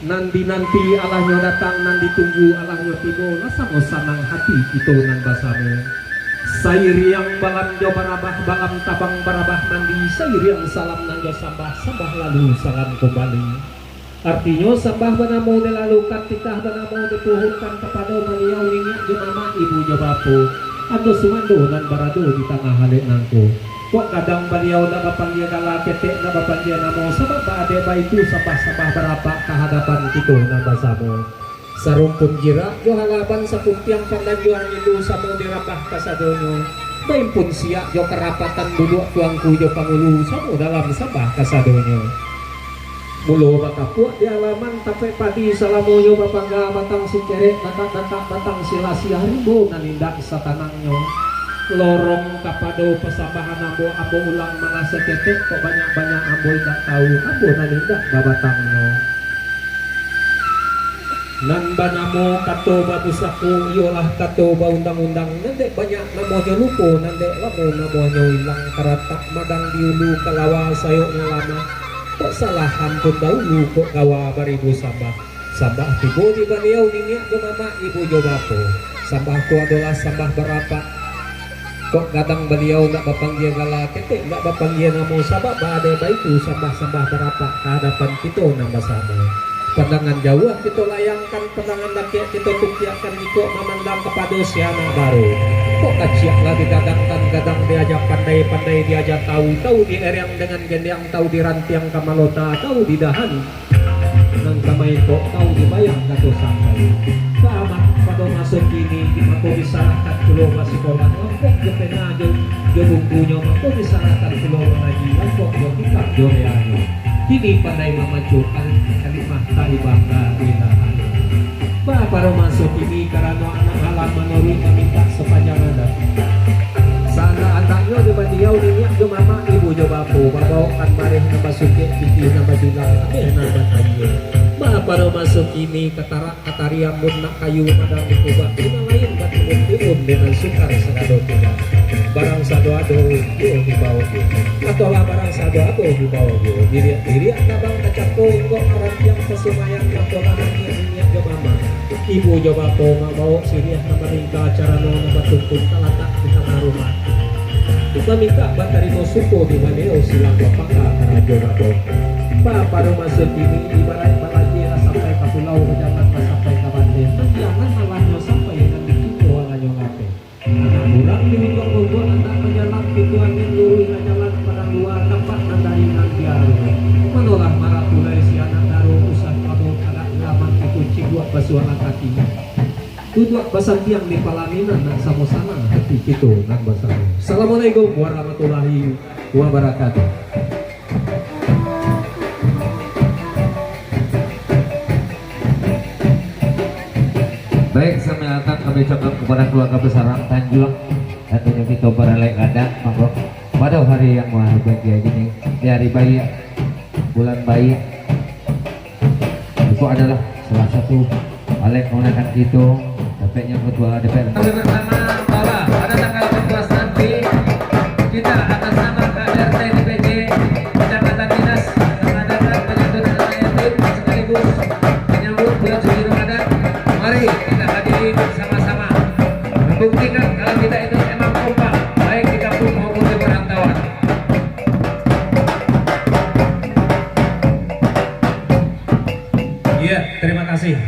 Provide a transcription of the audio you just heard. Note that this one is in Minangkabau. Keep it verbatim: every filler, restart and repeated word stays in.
Nan dinanti alahnyo datang, nan ditunggu alahnyo tibo, lah samo sanang hati kito nan basamo. Sairiang balam jo barabah, balam tabang barabah mandi, sairiang salam nan jo sambah, sambah lalu salam kumbali. Artinyo, sambah banamo dilalukan, titah banamo dipuhunkan kapado Baliau niniak jo mamak, ibu jo bapo, ando sumando nan barado di tangah alek nangko. Kok gadang Baliau ndak bapanggia gala, ketek ndak bapanggia namo, sabab baadek baitu sambah-sambah barapak ka hadapan kito nan basamo. Sarumpun jirak jo halaban, sapuntiang pandan jo angin tu samo dirambah kasadonyo. Baimpun siak jo karapatan, duduak tuangku jo pangulu, samo dalam sambah kasadonyo. Mulo batapuak di alaman, tapek padi salamonyo bapangga, batang sikerek, dantak-dantak batang silasiah, rimbo nan indak satanangnyo. Lorong kapado pasambahan ambo, ambo ulang malah saketek, kok banyak-banyak ambo indak tahu, ambo nan indak babatangnyo. Nan banamo kato bapusako, iyolah kato baundang-undang, nan dek banyak namonyo lupo, nan dek lamo namonyo ilang, karatak madang di ulu, kalawa sayoknyo lamah. Kok salah ampun dahulu, kok gawa baribu sambah. Sambah tibo di Baliau niniak jo mamak, ibu jo bapo. Sambah tu adolah sambah barapak. Kok gadang Baliau ndak bapanggia gala, ketek ndak bapanggia namo, sabab baadek baitu sambah-sambah barapak ka hadapan kito nan basamo. Pandangan jauah kito layangkan, pandangan dakek kito tukiakkan, jikok mamandang kapado si anak baro. Kok kaciak lah digadangkan, gadang diaja pandai, pandai diaja tawu, tawu dieriang dengan gendiang, tawu dirantiang ka malota, tawu didahan nan ka maikok, tawu dibayang kato sampai. Ka amak pado maso kini, mako disarahkan pulo basikolah, langkok jo pena jo, jo bukunyo, mako disarahkan pulo mangaji, langkok jo kitab jo reanyo. Kini pandai mamacukan kalimah taibah ka ilahan. Baa pado maso kini, karano anak alam manuruik mamintak sapanjang adat. Saandak-andaknyo di Baliau niniak jo mamak, ibu jo bapo, babaokkan bareh nan basukek, pitih nan bajulang, ameh nan batayie. Baa pado maso kini, katarak katari ambun nak kayu, madang dikubak, nan lain batimbun-timbun, dengan sukar sagalo tingga. Barang sado ado, iyo dibaok juo. Atau lah barang sado ado dibaok juo. Diriak-diriak tabang kacako, inggok karantiang kasumayan, mako lah niniak jo mamak, ibu jo bapo, mambaok siriah nan maningka, carano nan batuntun talatak di tangah rumah. Mamintak batarimo suko di Baliau, silang bapangga karajo bapo. Baa pado maso kini, ibaraik balajia lah sampai ka pulau, bajalan lah sampai ka bateh, nan jangan alahnyo sampai nan diciko alahnyo lapeh. Anak urang di Hujuang Bogor andak bajalan, pintu angin luruih lah jalan, padang lua tampak nan dari nan biaro. Manolah marapulai si anak daro, usah mabok adat lamak, itu cibuak basualah kaki. Duduak basampiang di palaminan, nan samo sanang hati kito nan basamo. Assalamualaikum warahmatullahi wabarakatuh. Baik, selamat datang kami ucapkan kepada keluarga besar Tanjuang, tentunya kita baralek gadang, mangko pada hari yang berbahagia ini, di hari baik, bulan baik, itu adalah salah satu alek kemenangan kita, dapatnya ketua D P R. Kami bersama bahwa pada tanggal empat belas nanti, kita atas nama K R T D P C Kecamatan Dinas mengadakan penyambutan anak yatim sekaligus menyambut bulan suci Ramadan. Mari kita hadiri bersama-sama, membuktikan kalau kita itu emang kompak, baik di kampung maupun di perantauan. Iya, terima kasih.